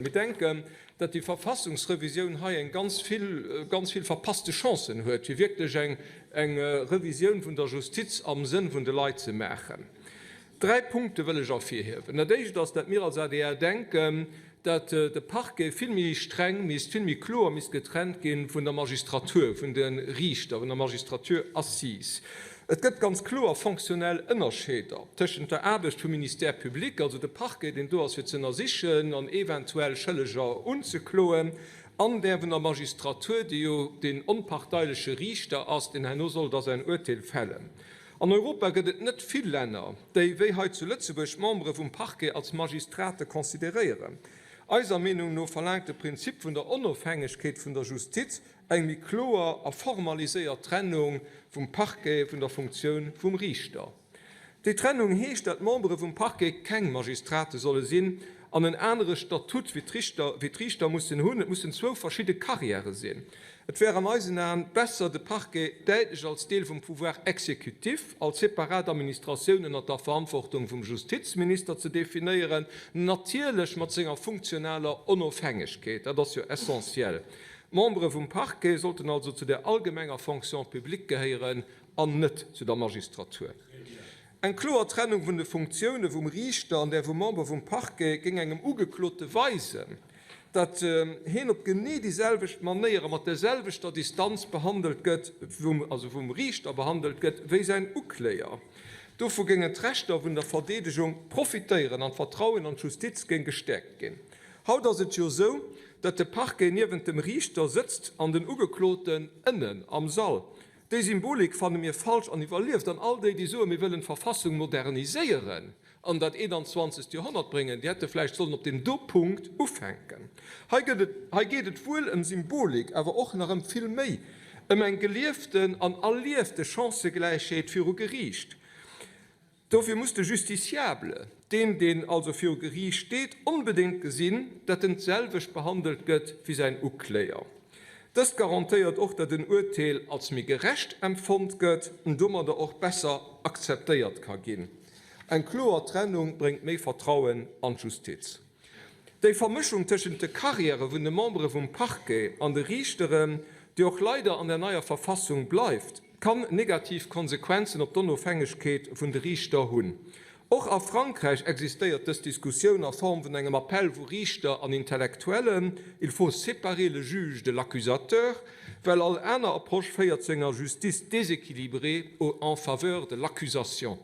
Mir denken, datt déi Verfassungsrevisioun hei eng ganz vill, ganz vill verpasste Chancen huet, fir wierklech eng, eng Revisioun vun der Justiz am Sënn vun de Leit ze maachen. Dräi Punkte wëll ech ervirhiewen. Dat Éischt ass, datt mir als adr denken, datt de Parquet vill méi streng misst, vill méi kloer misst getrennt gi vun der Magistratur, vun de Riichter, vun der Magistrature assise. Et gëtt ganz kloer fonctionnel Ënnerscheeder tëschent der Aarbecht vum Ministère public, also de Parquet, deen do ass fir ze ënnersichen an eventuell Schëlleger unzekloen, an där vun der Magistratur, déi jo deen onparteileche Riichter ass, deen herno soll da säin Urteel fällen. An Europa gëtt et net vill Länner, déi, wéi hei zu Lëtzebuerg, d'Membere vum Parquet als Magistrate consideréieren. Eiser Meenung no verlaangt de Prinzip vun der Onofhängegkeet vun der Justiz eng méi kloer a formaliséiert Trennung vum Parquet vun der Funktioun vum Riichter. Déi Trennung heescht, dat d'Membere vum Parquet keng Magistrate solle sinn an en anere Statut wéi d'Riichter mussen hunn. Et mussen zwou verschidde Carrièrë sinn. Et wär an eisen Aen besser, de Parquet däitlech als Deel vum Pouvoir exécutif, als separat Administratioun ënnert der Verantwortung vum Justizminister ze definéieren, natierlech mat senger funktionaler Onofhängegkeet, dat ass jo essentiel. D'Membere vum Parquet sollten also zu der allgemenger Fonction publique gehéieren an net zu der Magistratur. Eng kloer Trennung vun de Funktioune vum Riichter an där vum Member vum Parquet géing engem Ugeklote weisen, datt hien op genee déi selwecht Manéier a mat der selwechter Distanz behandelt gëtt, also vum Riichter behandelt gëtt, wéi säin Ukléier. Dovu géingen d'Rechter vun der Verdeedegung profitéieren an d'Vertrauen an d'Justiz géing gestäerkt ginn. Haut ass et jo esou, datt de Parquet niewent dem Riichter sëtzt an den Ugekloten ënnen am Sall. Déi Symbolik fanne mir falsch an iwwerlieft. An all déi, déi soen, mir wëllen d'Verfassung moderniséieren an dat 21. Joerhonnert bréngen, déi hätte vläicht sollen op deem do Punkt ufänken. Hei gëtt et, hei geet et wuel ëm Symbolik, awer och nach ëm vill méi, ëm eng gelieften an erliefte Chancëgläichheet viru Geriicht. Dofir muss de Justiciable, deen, deen also viru Geriicht steet, onbedéngt gesinn, datt en d'selwecht behandelt gëtt wéi säin Ukléier. Dëst garantéiert och, datt en Urteel als méi gerecht empfonnt gëtt an domadder och besser akzeptéiert ka ginn. Eng kloer Trennung bréngt méi Vertrauen an d'Justiz. Déi Vermëschung tëschent de Karriäre vun de Membere vum Parquet an de Riichteren, déi och leider an der neier Verfassung bleift, kann negativ Konsequenzen op d'Onofhängegkeet vun de Riichter hunn. Och a Frankräich existéiert dës Diskussioun a Form vun engem Appell vu Riichter an Intellektuellen, Il faut séparer le juge de l'accusateur, well all aner Approche féiert zu enger Justice déséquilibrée en faveur de l'accusation.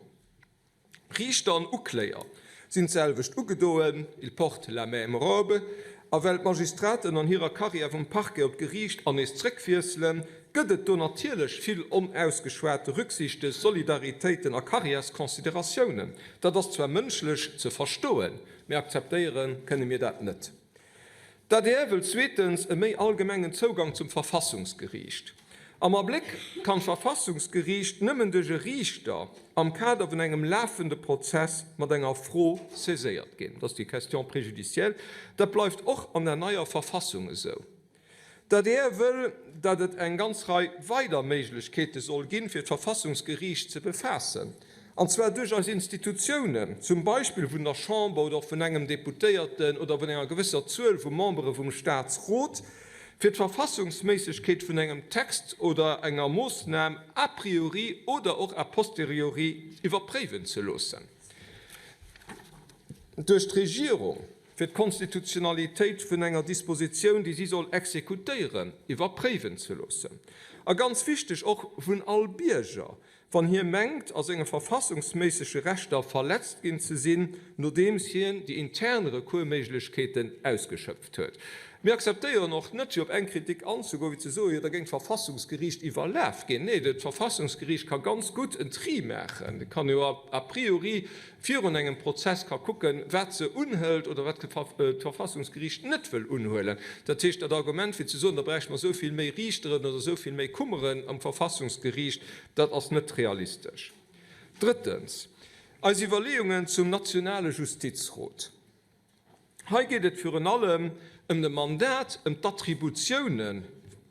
Riichter an Ukléier sinn d'selwecht ugedoen, ils portent la même robe, a well d'Magistraten an hirer Karriär vum Parquet op d'Geriicht an nees zréck wiesselen, gëtt et do natierlech vill onausgeschwate Rücksichte, Solidaritéiten a Karriärsconsideratiounen. Dat ass zwar mënschlech ze verstoen, mee akzeptéiere kënne mir dat net. D'adr wëll zweetens e méi allgemengen Zougang zum Verfassungsgeriicht. Am Abléck kann d'Verfassungsgeriicht nëmmen duerch e Riichter am Kader vun engem lafende Prozess mat enger Fro saiséiert ginn. Dat ass déi Question préjudicielle. Dat bleift och an der neier Verfassung esou. D'adr wëll, datt et eng ganz Rei weider Méiglechkeete soll ginn, fir d'Verfassungsgeriicht ze befaassen, an zwar duerch eis Institutiounen, zum Beispill vun der Chamber oder och vun engem Deputéierten oder vun enger gewësser Zuel vu Membere vum Staatsrot, fir d'Verfassungsméissegkeet vun engem Text oder enger Moossnam a priori oder och a posteriori iwwerpréiwen ze loossen duerch d'Regierung. fir d'Konstitutionalitéit vun enger Dispositioun, déi si soll exekutéieren, iwwerpréiwen ze loossen, a ganz wichteg och vun all Bierger, wann hie mengt, a senge verfassungsméissege Rechter verletzt ginn ze sinn, nodeems hien déi intern Recoursméiglechkeeten ausgeschöpft huet. Mir akzeptéieren och net, fir op eng Kritik anzegoen, wéi ze soen, jo da géing d'Verfassungsgeriicht iwwerlaf ginn. Nee, d'Verfassungsgeriicht ka ganz gutt en Tri maachen, et kann jo a priori virun engem Prozess ka kucken, wat se unhëlt oder wat d'Verfassungsgeriicht net wëll unhuelen. Dat heescht, dat Argument fir ze soen, da bräichte mer esou vill méi Riichteren oder esou vill méi Kummeren am Verfassungsgeriicht, dat ass net realistesch. Drëttens, eis Iwwerleeungen zum nationale Justizrot. Hei geet et virun allem ëm de Mandat, ëm d'Attributiounen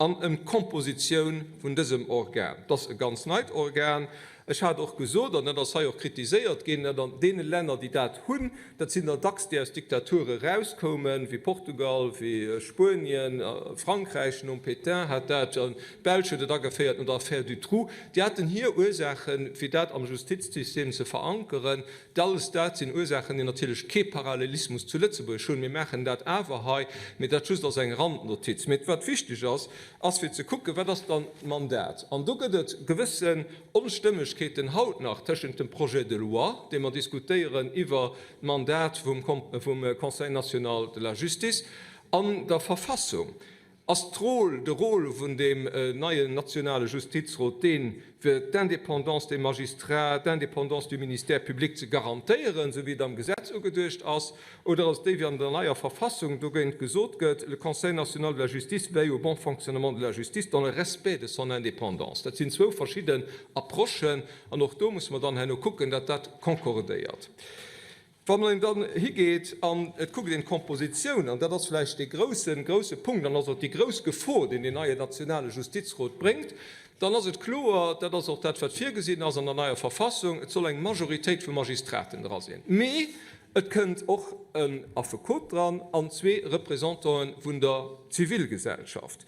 an ëm d'Kompositioun vun dësem Organ. Et ass e ganz neit Organ. Ech hat och gesot, an dat ass hei och kritiséiert ginn, datt an deene Länner, déi dat hunn, dat sinn der dacks déi aus Diktature erauskoumen, wéi Portugal, wéi Spuenien, Frankräich nom Pétain hat dat, d'Belsch huet et ageféiert no der Affaire Dutroux, déi haten hir Ursaachen, fir dat am Justizsystem ze verankeren. Alles dat sinn Ursaachen, déi natierlech kee Parallelismus zu Lëtzebuerg hunn. Mir maachen dat awer hei, mee dat just als eng Randnotiz. Mee wat wichteg ass, ass fir ze kucken, wat ass dann d'Mandat? An do gëtt et gewëssen Onstëmmegkeeten haut nach tëschent dem Projet de loi, dee mer diskutéieren iwwer d'Mandat vum Conseil national de la justice, an der Verfassung. Ass d'Rôle, de Rôle vun deem neien nationale Justizrot deen, fir d'Indépendance des magistrats, d'Indépendance du ministère public ze garantéieren, esou wéi et am Gesetz ugeduecht ass, oder ass et déi, wéi an der neier Verfassung dogéint gesot gëtt, Le Conseil national de la justice veille au bon fonctionnement de la justice dans le respect de son indépendance? Dat sinn zwou verschidden Approchen, an och do musse mer dann herno kucken, datt dat concordéiert. Wann een dann higeet an et kuckt een d'Kompositioun, an dat ass vläicht dee groussen, grousse Punkt an ass och déi grouss Gefor, deen deen neien nationale Justizrot bréngt, dann ass et kloer, dat ass och dat, wat virgesinn ass an der neier Verfassung, et soll eng Majoritéit vu Magistraten dra sinn, mee et kënnt och en Affekot dran an zwee Représentante vun der Zivilgesellschaft.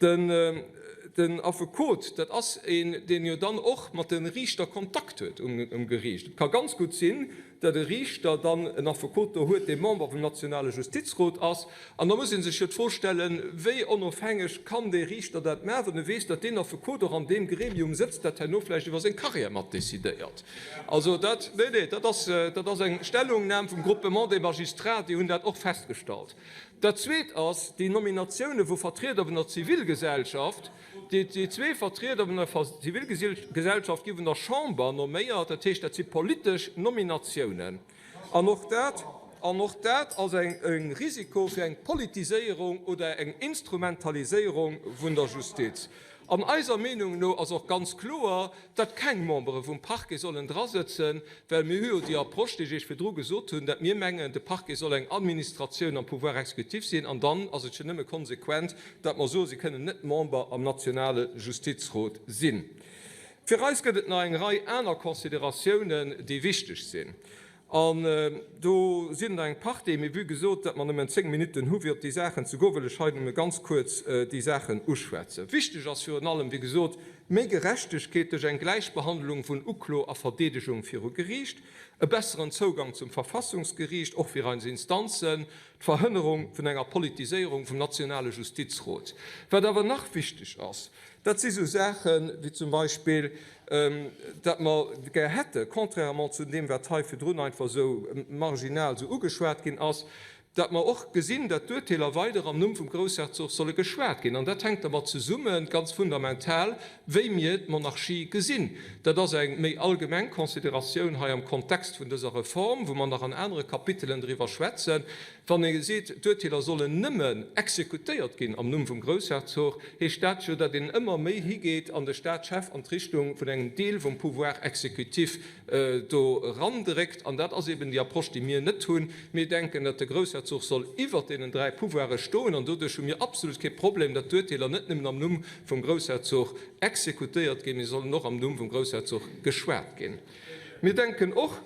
Den Affekot, dat ass een, deen jo dann och mat de Riichter Kontakt huet um Geriicht. Et ka ganz gutt sinn, datt e Riichter dann en Affekot do huet, dee Member vum nationale Justizrot ass. An da muss ee sech jo d'Fro stellen, Wéi onofhängeg kann dee Riichter dat maachen, wann e weess, datt deen Affekot och an deem Gremium sëtzt, dat herno vläicht iwwer seng Carrière mat decidéiert? Also dat, nee, nee, dat ass, dat ass eng Stellungnam vum Groupement des magistrats, déi hunn dat och festgestallt. Dat Zweet ass, déi Nominatioune vu Vertrieder vun der Zivilgesellschaft, déi zwee Vertrieder vun der Zivilgesellschaft gi vun der Chamber nomméiert, dat heescht, dat si politesch Nominatiounen. An och dat, an och dat ass e Risiko fir eng Politiséierung oder eng Instrumentaliséierung vun der Justiz. An eiser Meenung no ass och ganz kloer, datt keng Membere vum Parquet sollen drasëtzen, well mir hu jo déi Approche, déi ech Iech virdru gesot hunn, datt mir mengen, de Parquet soll eng Administratioun am Pouvoir exécutif sinn, an dann ass et jo nëmme konsequent, datt mer soen, si kënnen net Member am nationale Justizrot sinn. Fir eis gëtt et nach eng Rei aner Consideratiounen, déi wichteg sinn. An do sinn der eng Partie, mee vue gesot, datt mer nëmmen 10 Minutten hu fir op déi Saachen ze goen, wëll ech hei nëmme ganz kuerz déi Saachen uschwätzen. Wichteg ass virun allem, wéi gesot, méi Gerechtegkeet duerch eng Gläichbehandlung vun Uklo a Verdeedegung viru Geriicht, e besseren Zougang zum Verfassungsgeriicht, och fir eis Instanzen, d'Verhënnerung vun enger Politiséierung vum nationale Justizrot. Wat awer nach wichteg ass, dat si sou Saache wéi zum Beispill, datt mer gär hätte, contrairement zu deem, wat hei virdrun einfach esou marginal esou ugeschwat ginn ass, datt mer och gesinn, datt d'Urteeler weider am Numm vum Groussherzog solle geschwat ginn. An dat hänkt dermat zesummen, ganz fundamental, wéi mir d'Monarchie gesinn. Dat ass eng méi allgemeng Consideratioun hei am Kontext vun dëser Reform, wou mer nach an anere Kapitelen driwwer schwätzen. Wann ee seet, d'Urteeler sollen nëmmen exekutéiert ginn am Numm vum Groussherzog, heescht dat jo, datt een ëmmer méi higeet an de Staatschef an d'Richtung vun engem Deel vum Pouvoir exécutif do erandréckt. An dat ass eben déi Approche, déi mir net hunn. Mir denken, datt de Groussherzog soll iwwert deenen dräi Pouvoire stoen an doduerch hu mir absolut kee Problem, datt d'Urteeler net nëmmen am Numm vum Groussherzog exekutéiert ginn, mee sollen och am Numm vum Groussherzog geschwat ginn. Mir denken och,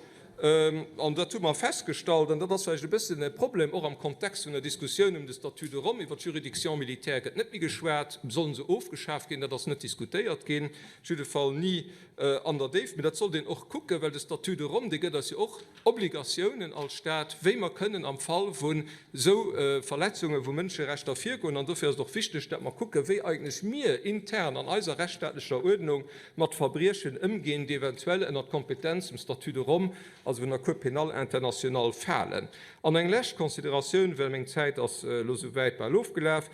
an dat hu mer festgestallt, an dat ass vläicht e bëssen e Problem och am Kontext vun der Diskussioun ëm de Statut de Rome, iwwer d'Juridiction militaire gëtt net méi geschwat, solle se ofgeschaf ginn, dat ass net diskutéiert ginn, op jidde Fall ni an der Déift, mee dat sollt een och kucken, well de Statut de Rome, dee gëtt eis jo och Obligatiounen als Stat, wéi mer kënnen am Fall vun esou Verletzunge vu Mënscherechter virgoen. An dofir ass et och wichteg, datt mer kucken, wéi eigentlech mir intern an eiser rechtsstaatlecher Uerdnung mat Verbriechen ëmginn, déi eventuell ënnert d'Kompetenz vum Statut de Rome, also vun der Cour pénale internationale, falen. An eng lescht Consideratioun, well meng Zäit ass elo souwäit bal ofgelaf,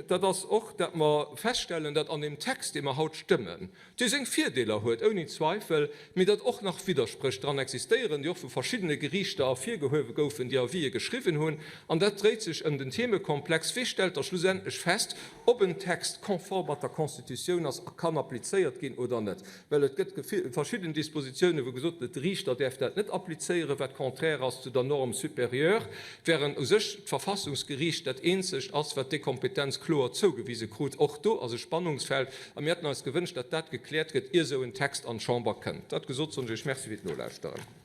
dat ass och, datt mer feststellen, datt an deem Text, dee mer haut stëmmen, dee seng Virdeeler huet, ouni Zweifel, mee datt och nach Widderspréch dran existéieren, déi och vu verschiddene Geriichter ervirgehuewe goufen, déi Avisë geschriwwen hunn. An dat dréit sech ëm den Themekomplex, Wee stellt da schlussendlech fest, ob en Text konform mat der Constitutioun ass a kann applizéiert ginn oder net? Well et gëtt verschidden Dispositiounen, wou gesot gëtt, de Riichter däerf dat net applizéieren, wat contraire ass zu der Norme supérieure, während u sech d'Verfassungsgeriicht dat eenzegt ass, wat déi Kompetenz. Kompetenz kloer zougewise krut. Och do ass e Spannungsfeld a mir hätten eis gewënscht, datt dat gekläert gëtt, ier esou en Text an d'Chamber kënnt. Dat gesot, soen ech Iech Merci fir d'Nolauschteren.